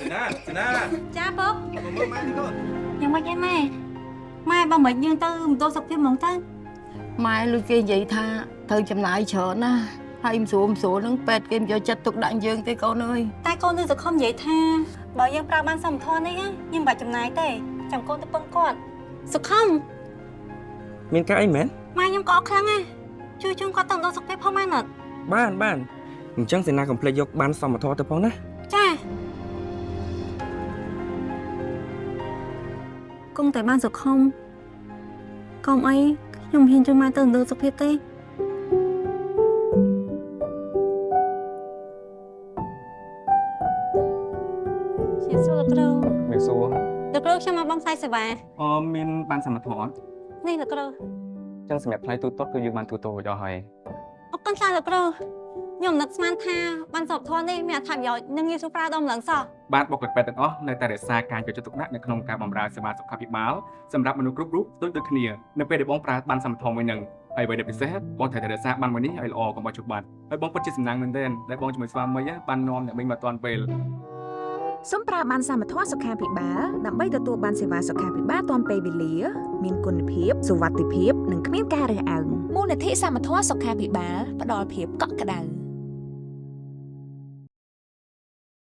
សេណាសេណា ចាពុក មកមើលម៉ែនេះកូន យ៉ាងម៉េចឯម៉ែម៉ែបើមិនយើងទៅមណ្ឌលសុខភាពហ្មងទៅ ម៉ែលឺគេនិយាយថាត្រូវចំណាយច្រើនណាស់ហើយមិនស្រួលមិនស្រួលហ្នឹងពេទ្យគេមិនយកចិត្តទុកដាក់យើងទេកូនអើយ តែកូននឹងសុខុមនិយាយថាបើយើងប្រើបានសមធម៌នេះយើងមិនបាច់ចំណាយទេចាំកូនទៅពឹងគាត់សុខុម មានការអីមែន ម៉ែខ្ញុំក៏អត់ខ្លាំងណាស់ជួយជូនគាត់ទៅមណ្ឌលសុខភាពផងបានអត់ បានបានអញ្ចឹងសេនាកុំភ្លេចយកបានសមធម៌ទៅផងណា ចាគង់តែបានសុខុមកុំអីខ្ញុំមិនហ៊ានជួយម៉ែទៅមណ្ឌលសុខភាពទេ ជាសួរលោកគ្រូ មានសួរ លោកគ្រូខ្ញុំមកបងផ្សាយសេវា អមានបានសមត្ថភាពអត់ នេះលោកគ្រូ ចឹងសម្រាប់ថ្លៃទូទាត់គឺយើងបានទូទាត់រួចអស់ហើយ អរគុណច្រើនលោកគ្រូខ្ញុំនឹកស្មានថាបានសពធម៌នេះមានអត្ថប្រយោជន៍និងងាយស្រួលប្រើដល់ម្លឹងសោះ បាទបុគ្គលិកពេទ្យទាំងអស់នៅតែរក្សាការយកចិត្តទុកដាក់នៅក្នុងការបម្រើសេវាសុខាភិបាលសម្រាប់មនុស្សគ្រប់រូបដូចដូចគ្នានៅពេលដែលបងប្រើបានសមត្ថភាពមួយនឹងហើយអ្វីដែលពិសេសបងត្រូវតែរក្សាបានមួយនេះឲ្យល្អកុំឲ្យជប់បាត់ហើយបងពិតជាសំណាងមែនទែនដែលបងជាមួយស្វាមីបាននាំអ្នកមីងមកទាន់ពេល សូមប្រើបានសមធម៌សុខាភិបាលដើម្បីទទួលបានសេវាសុខាភិបាលទាន់ពេលវេលា មានគុណភាពសុវត្ថិភាពនិងគ្មានការរើសអើង មូលនិធិសមធម៌សុខាភិបាលផ្ដល់ភាពកក់ក្ដៅ។